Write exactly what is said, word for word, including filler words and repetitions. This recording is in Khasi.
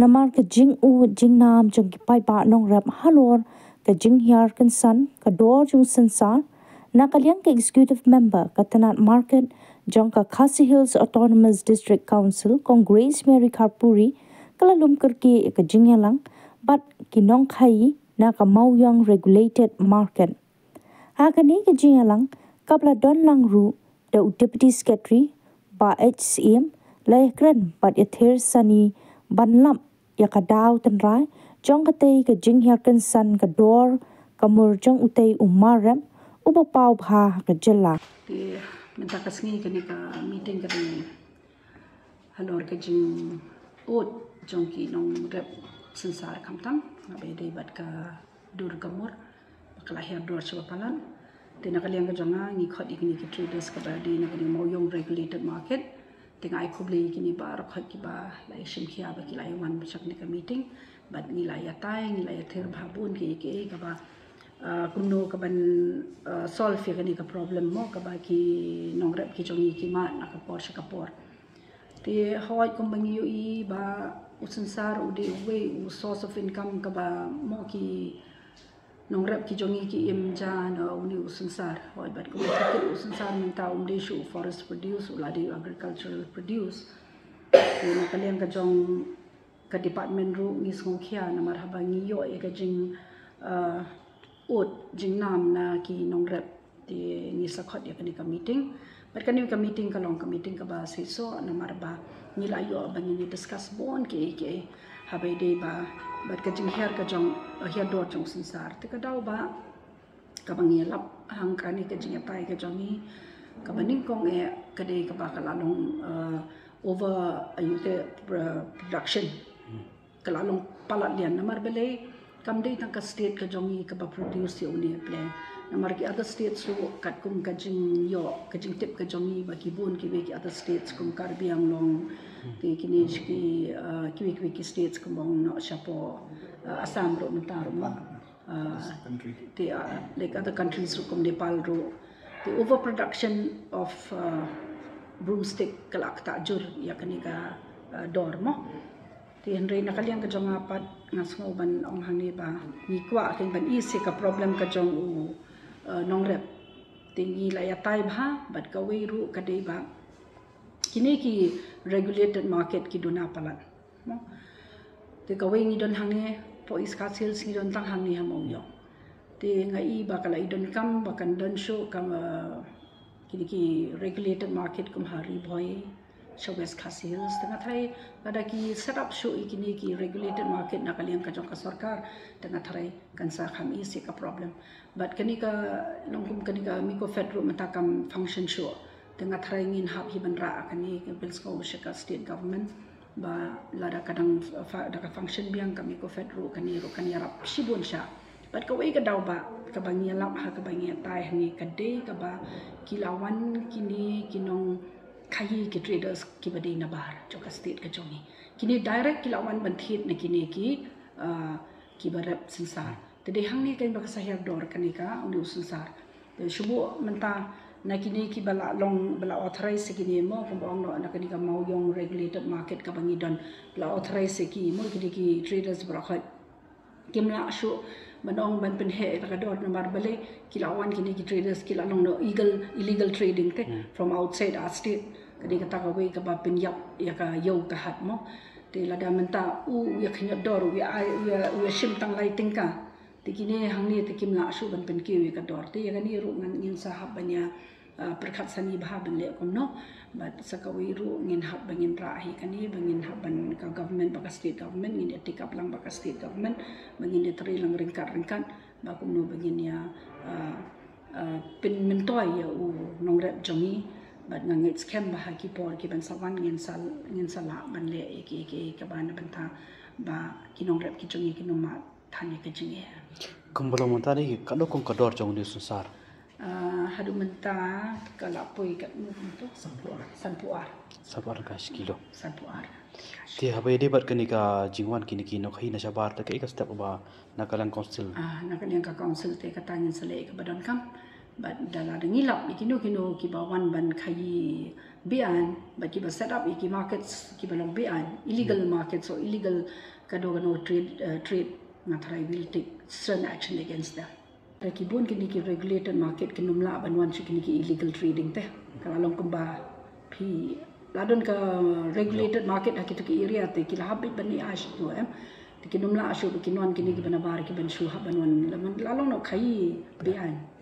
Namar ka jingud jingnam jong ki paidbah nongrep halor ka jinghiar kynsan ka dor jong u synsar, na ka liang ka executive member ka tnat market jong ka Khasi Hills Autonomous District Council, Kong Grace Mary Kharpuri, ka la lum kyrkieh ïa ka jingïalang bad ki nongkhaïi na ka Mawiong Regulated Market. Ha kane ka jingïalang kaba la don lang ruh da u Deputy Secretary, Bah H Syiem, la ïakren bad ïathir sani ban lap ïa ka daw tynrai jong katei ka jinghiar kynsan ka dor ka mur jong utei u marrep uba paw bha ha ka jylla. Te mynta ka sngi kane ka meeting ka dei halor ka jingud jong ki nongrep synsar khamtam, nga ba ïadei bad ka dur ka mur ba ka la hiar dor sha ba palat. Te na ka liang ka jong nga, ngi khot ïa kine ki traders kaba dei na kane Mawiong Regulated Market. Te nga ai khublei ïa kine baroh kiba la ïashim khia ba ki la ïawan sha kane ka meeting. Bad ngi la ïatai, ngi la ïathir bha bun kiei kiei kaba, ah, kumno kaban, ah, solve ïa kane ka problem mo kaba ki nongrep ki jong ngi ki mad na ka por sha ka por. Te hooid, kumba ngi ïohi ba u synsar u dei uwei u source of income kaba mo ki nongrep ki jong ngi ki im ja na une u synsar. Hooid, bad kumba ki tip, u synsar mynta um dei shuh u forest produce, u la dei u agricultural produce. Te na ka liang ka jong ka department ruh ngi sngewkhia namar haba ngi ïoh ïa ka jing, ah, ud jingnam na ki nongrep, te ngi sa khot ïa kane ka meeting. Bad kane ka meeting ka long ka meeting kaba shisha namar ba ngi la ïoh ba ngin ïa discuss bun kiei kiei haba ïadei bad ka jinghiar ka jong, hiar dor jong u synsar. Te ka daw ba kaba ngi lap hangta kane ka jingïatai ka jong ngi, kaba nyngkong eh ka dei kaba ka la long, uh, over, uh, ïa u te, uh, production. Ka la long palat lian namar balei kam dei tang ka state ka jong ngi kaba produce ïa une pleng. Namar ki other states ruh katkum ka jingïoh, ka jingtip ka jong ngi ba ki bun kiwei ki other states kum Karbi Anglong, ki kine ki, uh, kiwei kiwei ki states kum bang noh shapoh, uh, Assam ruh mynta ruh mo. Uh, te, uh, like other countries ruh kum Nepal ruh. Te overproduction of, uh, broomstick ka la ktah jur ïa kane ka, uh, dor mo. Te hynrei na ka liang ka jong nga pat nga sngew ban ong hangne ba ngi kwah kein ban ïohi ïa ka problem ka jong u, uh, nongrep. Te ngi la ïatai bha bad kawei ruh ka dei ba kine ki regulated market ki duna palat. Mo. Te kawei ngi don hangne, hapoh East Khasi Hills ngi don tang hangne ha Mawiong. Te nga i ba ka la i donkam ba kan don shuh ka, uh, kine ki regulated market kum ha Ri Bhoi, sha West Khasi Hills. Te nga tharai lada ki set up shuh ïa kine ki regulated market na ka liang ka jong ka sorkar, te nga tharai kan sa kham ïohi ïa ka problem. Bad kane ka long kum kane ka MICOFED ruh mynta kam function shuh. Te nga tharai ngin hap hi ban rah kane ka pyrshang sha ka state government ba lada ka dang fa-, da ka function biang ka MICOFED ruh, kane ruh kan ïarap shibun sha. Bad kawei ka daw ba kaba ngi lap ha kaba ngi ïatai hangne ka dei kaba ki la wan kine ki nongkhaïi ki traders kiba dei nabar jong ka state ka jong ngi. Kine direct ki la wan ban thied na kine ki, uh, kiba rep synsar. Te dei hangne kein ba ka sa hiar dor kane ka une u synsar. Te shu buh mynta na kine kiba la long, ba la authorize ïa kine mo, kumba ong noh na kane ka Mawiong Regulated Market kaba ngi don, ba la authorize ïa ki mo, kine ki traders baroh. Kim lah shuh ban ong ban pynheh ïa ka dor namar balei ki la wan kine ki traders ki la long noh illegal, illegal trading te, hmm, from outside our state. Ka dei kata kawei kaba pynïap ïa ka ïew ka hat mo. Te lada mynta u ïa khñiot dor, u ïa ai, u ïa, u ïa shim tang lai tyngka. Te kine hangne te kim lah shuh ban pynkiew ïa ka dor. Te ïa kane ruh ngan, ngin sa hap ban ïa, ah, pyrkhat sani bha ban leh kumno. Bad sa kawei ruh ngin hap ba ngin rah hi kane, ba ngin hap ban ka government, ba ka state government, ngin ïa take up lang ba ka state government, ba ngin ïa trei lang ryngkat ryngkat ba kumno ba ngin ïa, ah, ah, pynmyntoi ïa u nongrep jong ngi. Bad nga ngeit skhem ba ha ki por kiban sa wan ngin sa, ngin sa lah ban leh ïa ki, ïa ki, ïa ki kaba na bynta ba ki nongrep ki jong ngi kin ym mad than ïa ka jingeh. Kumba long mynta ne, katno kum ka dor jong une u synsar? Ah, haduh mynta ka la poi katno kumto? Sanphew ar. Sanphew ar. Sanphew ar ka shi kilo. Sanphew ar. Te haba ïadei bad kane ka jingwan kine ki nongkhaïi na shabar te kaei ka step ba na ka liang council? Ah, na ka liang ka council te kata ngin sa leh ïa kaba donkam. Bad da la da ngi lap ïa kino kino kiba wan ban khaïi beaiñ, bad kiba set up ïa ki markets kiba long beaiñ, illegal markets or illegal kano kano trade, uh, trade, nga tharai we'll take stern action against them. Te ki bun kine ki regulated market kin ym lah ban wan sha kine ki illegal trading te. Ka la long kumba phi la don ka regulated market ha kito ki area te ki la hap beit ban ïa sha to em. Te kin ym lah shuh ba kin wan kine kiba nabar ki ban shu hap ban wan la long noh khaïi beaiñ.